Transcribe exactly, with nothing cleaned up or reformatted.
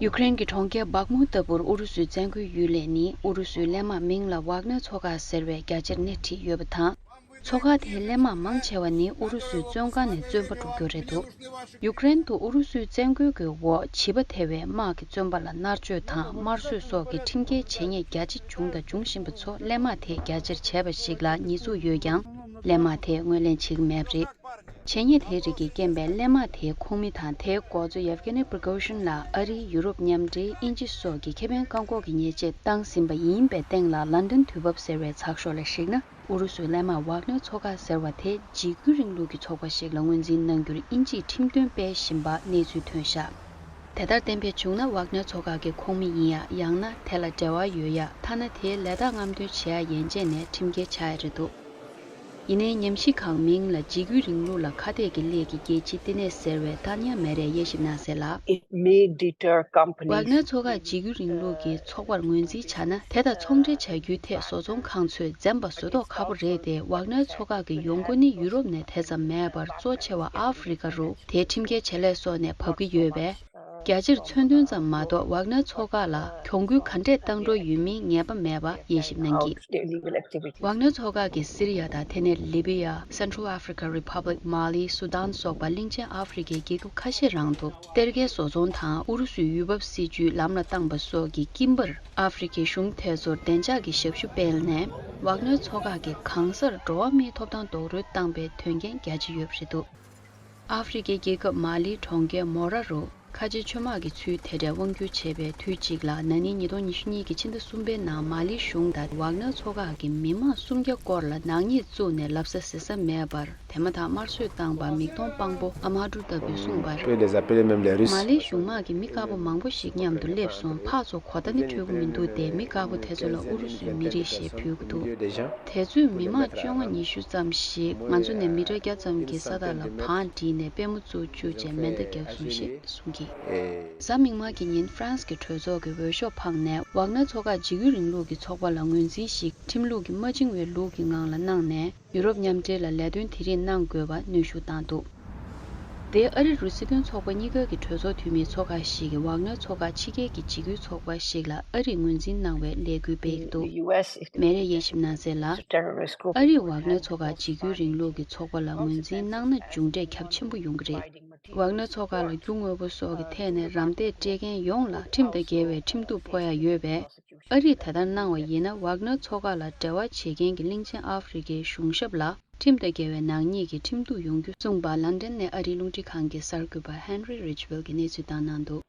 ཡུ་ཀེ་རེན་གྱི་གྲོང་ཁྱེར་བག་མུ་ལྟ་བུར་ཨུ་རུ་སུའི་བཙན་རྒོལ་གཡུལ་ལས་ནི་ཨུ་རུ་སུའི་གླས་དམག་མིང་ལ་ཝག་ནེར་ཚོགས་ཁག་ཟེར་བས་རྒྱ་ཆེར་སྣེ་ཁྲིད་ཡོད་པ་དང་། ཚོགས་ཁག་དེའི་གླས་དམག་མང་ཆེ་བ་ནི་ཨུ་རུ་སུའི་བཙོན་ཁང་ནས་བཙོན་པ་སྒྲུབ་རྒྱུ་རེད་འདུག་ཡུ་ཀེ་རེན་དུ་ཨུ་རུ་སུའི་བཙན་རྒོལ་གྱི་འོག་བྱིས་པ་ཐེ་བའི་དམག་གི་བཙོན་པ་ལ་མནར་གཅོད་དང་དམར་གསོད་སོགས་ཀྱི་ཁྲིམས་འགལ་བྱས་ཉེས་རྒྱ་ཆེ་བྱུང་དང་འབྱུང་བཞིན་པ་ཚོ་གླས་དམག་དེས་རྒྱ་ཆེར་བྱས་པ་ཞིག་ལ་ཉེས་འཛུགས་ཡོད་ཀྱང་། གླས་དམག་དེས་ངོས་ལེན་བྱེད་ཀྱི་མེད་པ་རེད། བྱས་ཉེས་དེའི་རིགས་ཀྱི་རྐྱེན་པས་གླས་དམག་དེའི་ཁོངས་མི་དང་དེའི་འགོ་གཙོ་ཡེབ་གྷེ་ནི་པི་རི་གོ་ཤིན་ལ་ཨ་རི། ཡུ་རོབ་མཉམ་འབྲེལ། དབྱིན་ཇི་སོགས་ཀྱི་ཁེ་ཕན་བཀག་འགོག་གི་ཉེས་ཆད་བཏང་ཟིན་པ་ཡིན་པའི་སྟེང་ལ། ལན་ཌན་དུས་བབ་ཟེར་བའི་ཚགས་ཤོག་ལ་གཞིགས་ན། ཨུ་རུ་སུའི་གླས་དམག་ཝག་ནེར་ཚོགས་ཁག་ཟེར་བ་དེ་འཇིགས་སྐུལ་རིང་ལུགས་ཀྱི་ཚོགས་པ་ཞིག་ལ་ངོས་འཛིན་གནང་རྒྱུར་དབྱིན་ཇིས་ཁྲིམས་དོན་སྤེལ་བཞིན་པ་གནས་ཚུལ་ཐོན་བཞག་དེ་ལྟར་གཏན་འབེབས་བྱུང་ན། ཝག་ནེར་ཚོགས་ཁག་གི་ཁོངས་མི་ཡིན་ཡ། ཡང་ན་དེ་ལ་འབྲེལ་བ་ཡོད་ཡ། ཐ་ན་དེའི་ལས་རྟགས་རྔམ་སྟོན་བྱེད་ཡ་ཡན་ཆད་ནས་ཁྲིམས་འགལ་ཆགས་ཡ་རེད་འདུག་ཡིན་ནའི་ཉམས་ཞིབ་ཁང་མིང་ལ་འཇིགས་སྐུལ་རིང་ལུགས་ལ་ཁ་གཏད་ཀྱི་སླད་ཀྱི་རྒྱལ་སྤྱིའི་བསྟི་གནས་ཟེར་བའི་ཏཱ་ནྱ་མེ་རས་དབྱེ་ཞིབ་གནང་གསལ་ལ། It may deter companies. ཝག་ནེར་ཚོགས་ཁག་འཇིགས་སྐུལ་རིང་ལུགས་ཀྱི་ཚོགས་པར་ངོས་འཛིན་བྱ་ན། དེ་དང་ཚོང་འབྲེལ་བྱ་རྒྱུའི་ཐད་བཟོ་ཚོང་ཁང་ཚོས་འཛེམ་པ་བཟོ་མདོག་ཁ་པོ་རེད་དེ། ཝག་ནེར་ཚོགས་ཁག་གི་ཡོང་སྒོ་ནི་ཡུ་རོབ་ནས་དེ་ཙམ་མེད་པར་གཙོ་ཆེ་བ་ཨ་ཧྥེ་རི་ཁ་རུ་དེའི་ཁྲིམས་འགལ་བྱེད་ལས་སོགས་ནས་བབས་ཀྱི་ཡོད་པས། རྒྱ་ཆེར་མཚོན་དོན་ཙམ་མ་གཏོགས། ཝག་ནེར་ཚོགས་ཁག་ལ་གྱོང་གུན་ག་འདྲས་བཏང་འགྲོ་ཡོད་མིན་ངེས་པ་མེད་པ་དབྱེ་ཞིབ་གནང་གིས། ཝག་ནེར་ཚོགས་ཁག་གིས་སི་རི་ཡ་དང་དེ་ནས་ལི་བི་ཡ། Central African Republic། མ་ལི། སུ་དཱན་སོགས་པ་གླིང་ཆེན་ཨ་ཧྥེ་རི་ཁའི་རྒྱལ་ཁབ་ཁ་ཤས་རང་དུ་གཏེར་ཁའི་བཟོ་ཚོང་དང་ཨུ་རུ་སུའི་ཡུལ་བབ་སྲིད་ཇུས་ལམ་ལ་བཏང་པ་སོགས་ཀྱི་དཀྱིལ་འབར། ཨ་ཧྥེ་རི་ཁའི་གཞུང་དེ་ཚོར་བདེ་འཇགས་ཀྱི་ཞབས་ཞུ་སྤེལ་ནས། ཝག་ནེར་ཚོགས་ཁག་གིས་གང་སར་འགྲོ་བ་མིའི་ཐོབ་ཐང་རྡོག་རོལ་བཏང་པའི་དོན་རྐྱེན་རྒྱ་ཆེ་ཡོད་པ་རེད་འདུག་ཨ་ཧྥེ་རི་ཁའི་རྒྱལ་ཁབ་མ་ལིའི་གྲོང་ཁྱེར་མོ་ར་རུ་ཁ་ཆེ་ཆོས་དམག་གིས་ཚུར་དེ་འདྲའི་དབང་བསྒྱུར་བྱས་པའི་དུས་གཅིག་ལ། ན་ནིང་ཉིས་སྟོང་ཉི་ཤུ་གཉིས་ཀྱི་ཕྱི་ཟླ་གསུམ་པའི་ནང་མ་ལིའི་གཞུང་དང་ཝག་ནེར་ཚོགས་ཁག་གི་མི་མང་སུམ་བརྒྱ་སྐོར་ལ་ནག་ཉེས་བཙུགས་ནས་ལབ་ས་ཟེར་ས་མེད་པར་དེ་མ་ཐག་དམར་གསོད་བཏང་པ། མིག་མཐོང་དཔང་པོ་ཨ་མ་ཀྲུ་ལྟ་བུས་གསུངས་པར། Tuer les appelés, même les Russes. མ་ལིའི་གཞུང་དམག་གིས་མི་དཀར་པོ་མང་པོ་ཞིག་མཉམ་དུ་སླེབས་སོང་། ཕར་ཚུར་གོ་བརྡ་ནི་འཕྲོད་ཀྱི་མི་འདུག་སྟེ། མི་དཀར་པོ་དེ་ཚོ་ལ་ཨུ་རུ་སུའི་མི་རིགས་ཞེས་འབོད་ཀྱི་འདུག་དེ་ཚོས་མི་མང་བཅོ་ལྔ་ཉི་ཤུ་ཙམ་ཞིག་ང་ཚོ་ནས་མི་ཊར་བརྒྱ་ཙམ་གྱི་ས་ཐག་ལ་བང་བསྒྲིགས་ནས་པུས་མོ་བཙུགས་བཅུག་བྱས་མེ་མདའ་བརྒྱབ་སོང་ཞེས་གསུངས་ཀྱིས། གཟའ་མིག་དམར་གྱི་ཉིན་ཧྥ་རན་སི་གི་གྲོས་ཚོགས་ཀྱི་འོས་ཤོག་འཕངས་ནས་ཝག་ནེར་ཚོགས་ཁག་འཇིགས་སྐུལ་རིང་ལུགས་ཀྱི་ཚོགས་པ་ལ་ངོས་འཛིན་ཞིག་ཁྲིམས་ལུགས་ཀྱིས་མ་བཅིངས་པའི་ལུགས་ཀྱི་ངང་ལ་གནང་ནས། ཡུ་རོབ་མཉམ་འབྲེལ་ལ་ལས་དོན་དེ་རིགས་གནང་དགོས་པ་གནོན་ཤུགས་བཏང་འདུག་དེ་ཨ་རི་རུ་སྲིད་དོན་ཚོགས་པ་གཉིས་ཀ་གི་གྲོས་ཚོགས་འཐུས་མིའི་ཚོགས་ཁག་ཞིག་གིས་ཝག་ནེར་ཚོགས་ཁག་ཕྱི་རྒྱལ་གྱི་འཇིགས་སྐུལ་ཚོགས་པ་ཞིག་ལ་ཨ་རིས་ངོས་འཛིན་གནང་བའི་ལས་འགུལ་སྤེལ་གྱི་འདུག་མེ་རས་དབྱེ་ཞིབ་གནང་གསལ་ལ། ཨ་རིས་ཝག་ནེར་ཚོགས་ཁག་འཇིགས་སྐུལ་རིང་ལུགས་ཀྱི་ཚོགས་པ་ལ་ངོས་འཛིན་གནང་ན་མཇུག་འབྲས་ཁྱབ་ཆེན་པོ་ཡོང་གི་རེད། ཝག་ནེར་ཚོགས་ཁག་ལ་རྒྱུ་དངོས་པོ་སོགས་ཀྱི་ཐད་ནས་རམ་འདེགས་སྤྲད་མཁན་ཡོངས་ལ་ཁྲིམས་དང་འགལ་བའི་ཁྲིམས་གཏུག་ཕོག་ཡ་ཡོད་པས། ཨ་རིས་དེ་ལྟར་གནང་བ་ཡིན་ན། ཝག་ནེར་ཚོགས་ཁག་ལ་འབྲེལ་བ་བྱེད་མཁན་གྱི་གླིང་ཆེན་ཨ་ཧྥེ་རི་ཁའི་གཞུང་ཞབས་ལ་ཁྲིམས་དང་འགལ་བའི་ནག་ཉེས་ཀྱི་ཁྲིམས་གཏུག་ཡོང་རྒྱུ་གསུངས་པ། ལན་ཌན་ནས་ཨ་རིའི་རླུང་འཕྲིན་ཁང་གི་གསར་འགོད་པ་ཧན་རི་རིཇ་ཝེལ་གྱིས་གནས་ཚུལ་བཏང་གནང་འདུག